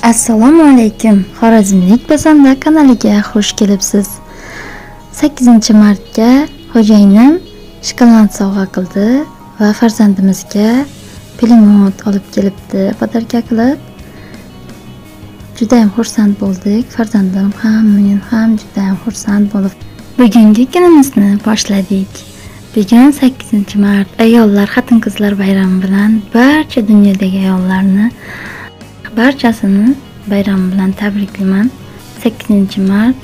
Assalomu alaykum. Xorazmlik pazanda kanaliga xush kelibsiz. 8-martga xo'jayinim shokolad sovg'a qildi va farzandimizga pilimot olib kelibdi podarka qilib. Juda ham xursand bo'ldik. Farzandim ham, men ham juda ham xursand bo'lib bugungi kunimizni boshladik. Bugun 8-mart ayollar, xotin-qizlar bayrami bilan barcha dunyodagi ayollarni barchasini bayrami bilan tabriklayman. 8-mart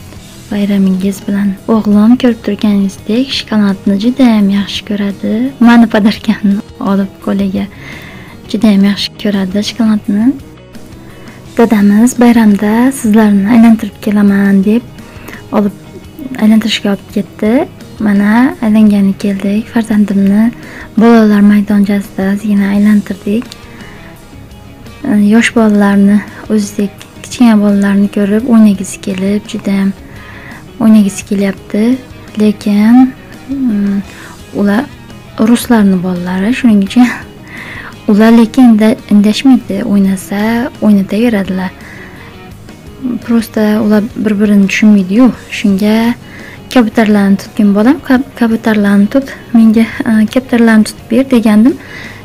bayramingiz bilan. O'g'lim ko'rib turganingizdek shokoladni juda ham yaxshi ko'radi. Meni podarkamni olib qo'liga juda ham yaxshi ko'radi shokoladni. Dadamiz bayramda sizlarni aylantirib kelaman deb olib aylantirishga olib ketdi. Mana aylangani keldik. Farzandimni bolalar maydonchasida ozgina aylantirdik. Yosh bolalarni, o'zidek kichkina bolalarni ko'rib o'ynagisi kelib, juda ham o'ynagisi kelyapti. Lekin ular ruslarning bolalari, shuning uchun ular lekin indashmaydi, o'ynasa o'ynataveradilar. Prosta ular bir-birini tushunmaydi-yu. Shunga kabutarlarni tutgin bolam, kabutarlarni tut, menga kaptarlarni tutib ber degandim.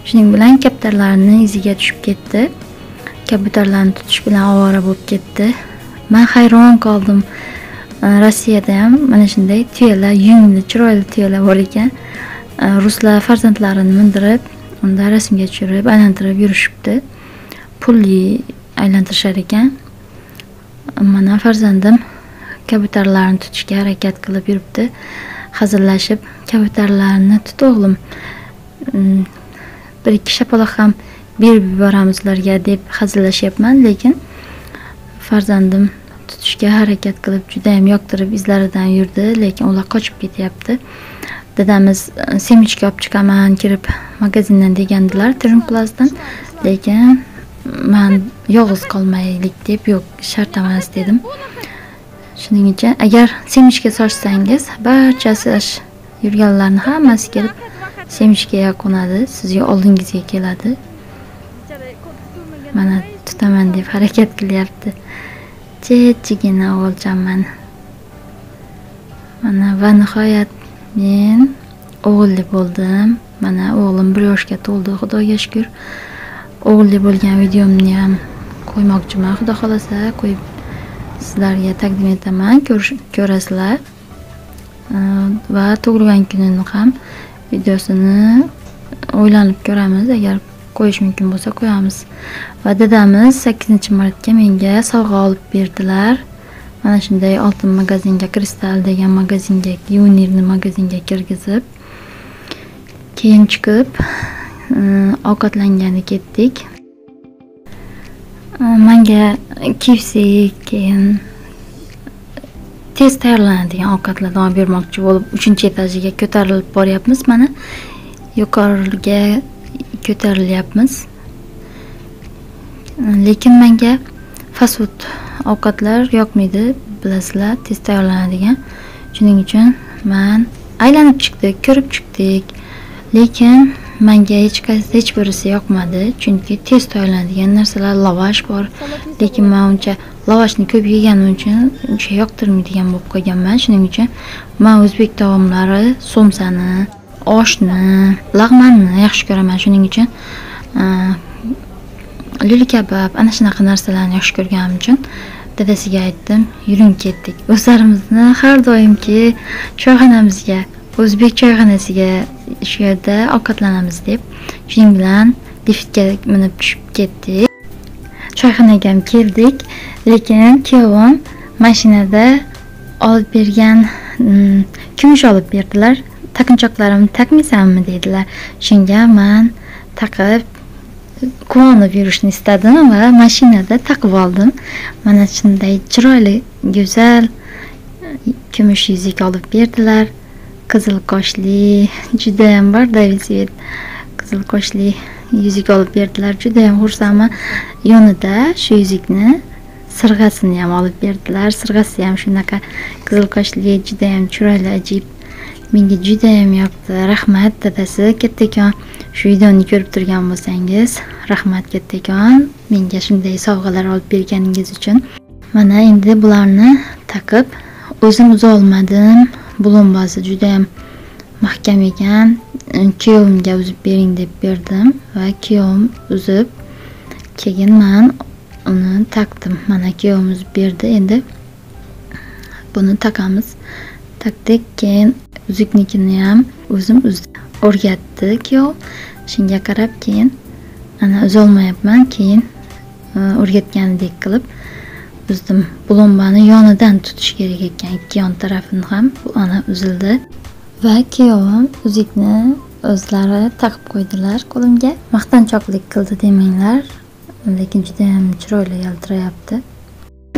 Shuning bilan kaptarlarning iziga tushib ketdi. Kabutarlarni tutish bilan ovora bo'lib ketdi. Men hayron qoldim. Rossiyada ham mana shunday tuyalar, yungli, chiroyli tuyalar bor ekan. Ruslar farzandlarini mindirib, unda rasmga tushirib, aylantirib yurishibdi. Pulli aylantirishar ekan. Mana farzandim kabutarlarni tutishga harakat qilib yuribdi. Hazillashib, kabutarlarni tut o'g'lim. Bir ikki shapaloq ham berib yuboramiz ularga deb hazillashyapman, lekin farzandim tutishga harakat qilib, juda ham yoqtirib izlaridan yurdi, lekin ular qochib ketyapti. Dadamiz semichka olib chiqaman kirib magazindan degandilar, Termplazdan, lekin men yolg'iz qolmaylik deb, yo'q, shart emas dedim. Shuning uchun agar semichka sochsangiz, barchasi yurganlarning hammasi kelib semichkaga qo'nadi, sizga oldingizga keladi. Mana tutaman deb harakat qilyapti. Chechigina o'g'ilcham mana. Mana va nihoyat men o'g'illi bo'ldim. Mana o'g'lim 1 yoshga to'ldi, Xudoga shukr. O'g'illi bo'lgan videomni ham qo'ymoqchiman, Xudo xolasa qo'yib sizlarga taqdim etaman, ko'rasizlar. Va tug'ilgan kunini ham videosini o'ylanib ko'ramiz, agar qo'yish mumkin bo'lsa qo'yamiz. Va dadamiz 8-martga menga sovg'a olib berdilar. Mana shunday oltin magazinga, Kristal degan magazinga, yuvenirni magazinga kirgizib, keyin chiqib ovqatlangani ketdik. Menga KFC, keyin tez tayyorlanadigan ovqatlardan olib bermoqchi bo'lib 3-etajiga ko'tarilib boryapmiz. Mana yuqoriga ko'tarilyapmiz. Lekin menga fast food ovqatlar yoqmaydi, bilasizlar, tez tayyorlanadigan. Shuning uchun men aylanib chiqdik, ko'rib chiqdik. Lekin menga hech birisi yoqmadi, chunki tez tayyorlanadigan narsalar, lavash bor. Lekin men uncha lavashni ko'p yeganim uchun uncha yoqtirmaydigan bo'lib qolganman. Shuning uchun men o'zbek taomlari, somsani, oshni, lag'manni yaxshi ko'raman. Shuning uchun luli kabob, ana shunaqa narsalarni yaxshi ko'rganim uchun dadasiga aytdim, yuring ketdik. O'zlarimizni har doimgi choyxonamizga, o'zbek choyxonasiga shu yerda ovqatlanamiz deb. Shuning bilan liftga minib tushib ketdik. Choyxonaga ham keldik, lekin kuyovim mashinada olib bergan kumush olib berdilar. Taqinchoqlarimni taqmaysanmi dedilar. Shunga men taqib quvonib yurishni istadim va mashinada taqib oldim. Mana shunday chiroyli, go'zal kumush yuzik olib berdilar. Qizil qoshli, juda ham bardaviy svet qizil qoshli yuzik olib berdilar. Juda ham xursandman. Yonida shu yuzikni sirg'asini ham olib berdilar. Sirg'asi ham shunaqa qizil qoshli, juda ham chiroyli, ajib. Menga juda ham yoqdi. Rahmat dadasi, kattakon Shu videoni ko'rib turgan bo'lsangiz, rahmat kattakon, menga shunday sovg'alar olib berganingiz uchun. Mana endi bularni taqib o'zim uza olmadim. Bulombasi juda ham mahkam ekan. Kuyovimga uzib bering deb berdim va kuyovim uzib, keyin men uni taqdim. Mana kuyovim uzib berdi. Endi buni taqamiz. Taqdik, keyin uzuknikini ham o'zim o'rgatdi kuyov. Shunga qarab keyin ana uzolmayapman, keyin o'rgatganidek qilib uzdim. Bulombani yonidan tutish kerak ekan, ikki yon tarafini ham. Bu ana uzildi va kuyovim uzukni o'zlari taqib qo'ydilar qo'limga. Maqtanchoqlik qildi demanglar, lekin juda ham chiroyli yaltirayapti.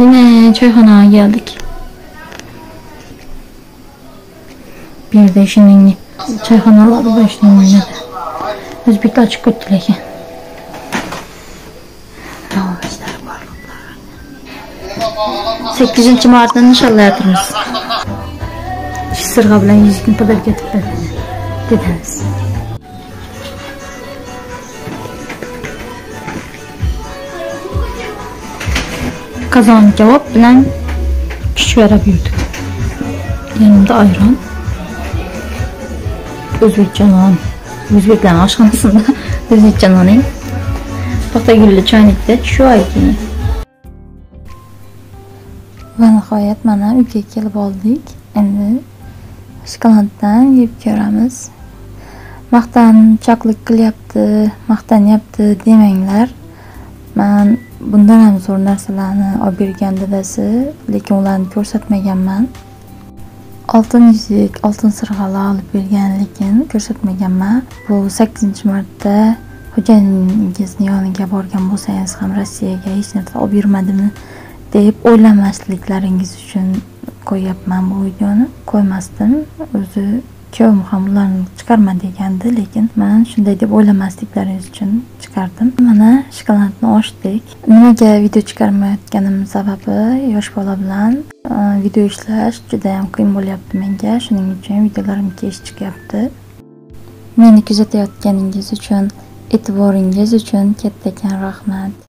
Yine choyxonaga keldik. Bu yerda shuning choyxonalari bor, shuning o'zbeklar chiqib ketdi lekin. 8 martni nishonlayapmiz. Sirg'a bilan yuzukni podarka etib berdi dedamiz. Qozon kavob bilan chuchvarab yurdik. Yanımda ayran. O'zbekcha non. O'zbeklarning oshxonasida o'zbekcha noning paxta gulli choynikda shu ayting. Va nihoyat mana uyga kelib oldik. Endi shokoladdan yeb ko'ramiz. Maqtanchoqlik qilyapti, maqtanyapti demanglar. Men bundan ham zo'r narsalarni olib bergan dadasi, lekin ularni ko'rsatmaganman. Oltin yuzuk, oltin sirg'alar olib bergan, lekin ko'rsatmaganman. Bu 8 martda xo'jayiningizni yoniga borgan bo'lsangiz ham Rossiyaga hech narsa olib yurmadimmi deb o'ylamasliklaringiz uchun qo'yapman bu videoni. Qo'ymasdim. O'zi kuyovim ham ularni chiqarma degandi, lekin men shunday deb o'ylamasliklaringiz uchun chiqardim. Mana shokoladni ochdik. Nimaga video chiqarmayotganim sababi yosh bola bilan video ishlash juda ham qiyin bo'lyapti menga. Shuning uchun videolarim kech chiqyapti. Meni kuzatayotganingiz uchun, e'tiboringiz uchun kattakon rahmat.